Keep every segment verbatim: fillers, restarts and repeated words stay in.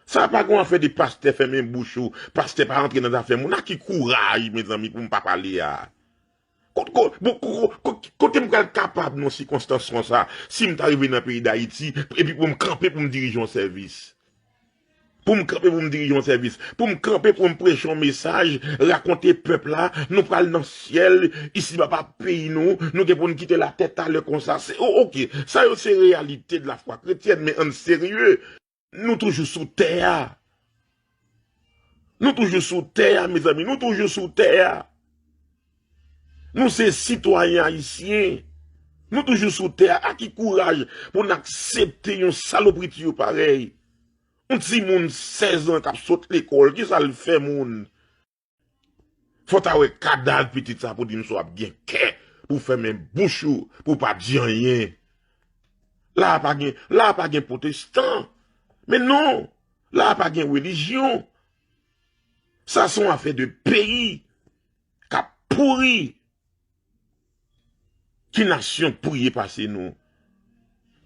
Sa pa gon afè de pastè fèmen bouch ou, pastè pa rantre nan zafè moun. A ki kouraj, mezanmi, pou m pa pale a? Kot, kot, bon, ko- ko- ko- kote m pral kapab nan sikonstans konsa, si m ta rive nan peyi Dayiti, epi pou m kanpe pou m dirije yon sèvis? Pou m kanpe pou m dirije yon sèvis? Pou m kanpe pou m preche yon mesaj, rakonte pèp la, nou pral nan syèl, isi pa pa peyi nou, nou gen pou n kite latè talè konsa. Se, o- oke, sa yo se réalité de la foi chrétienne, men ann serye. Nou toujou sou tè a. Nou toujou sou tè a, mezanmi. Nou toujou sou tè a. Nou se sitwayen ayisyen. Nou toujou sou tè a. A ki kouraj pou n aksepte yon salopriti yo parèy? Yon timoun sèz an k ap sot lekòl, ki sa l fè moun? Fò w ta wè kadav pitit sa pou di m si w ap gen kè pou fèmen bouch ou, pou w pa di anyen. La a pa gen, la a pa gen pwotestan. Men non, la a pa gen relijyon. Sa se yon afè de peyi k ap pouri. Ki nasyon k priye pase nou?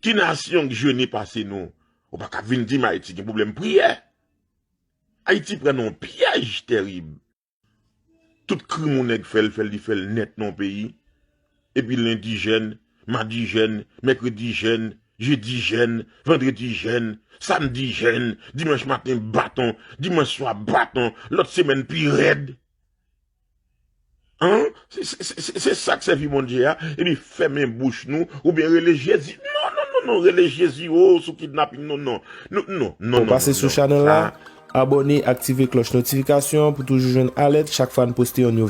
Ki nasyon k jene pase nou? Ou pa ka vin di m Ayiti gen pwoblèm priyè. Ayiti pran nan yon pyèj tèrib. Tout krim yon nèg fè l, fè l, li fè l nèt nan yon peyi. Epi lendi jèn, madi jèn, mèkredi jèn, jedi jèn, vandredi jèn, samdi jèn, dimanch maten baton, dimanch swa baton, lòt semèn pi rèd. An? Se, se, se, se, se sa k sèvi Bondye a? Epi fèmen bouch nou, oubyen rele Jezi. Non, non, non, non, rele Jezi, o, sou kidnaping, non, non. Non, non, non, non, non, non, non. Pase sou chanèl la, abòne, aktive klòch notifikasyon pou toujou jwenn alèt chak fwa n poste yon nouvo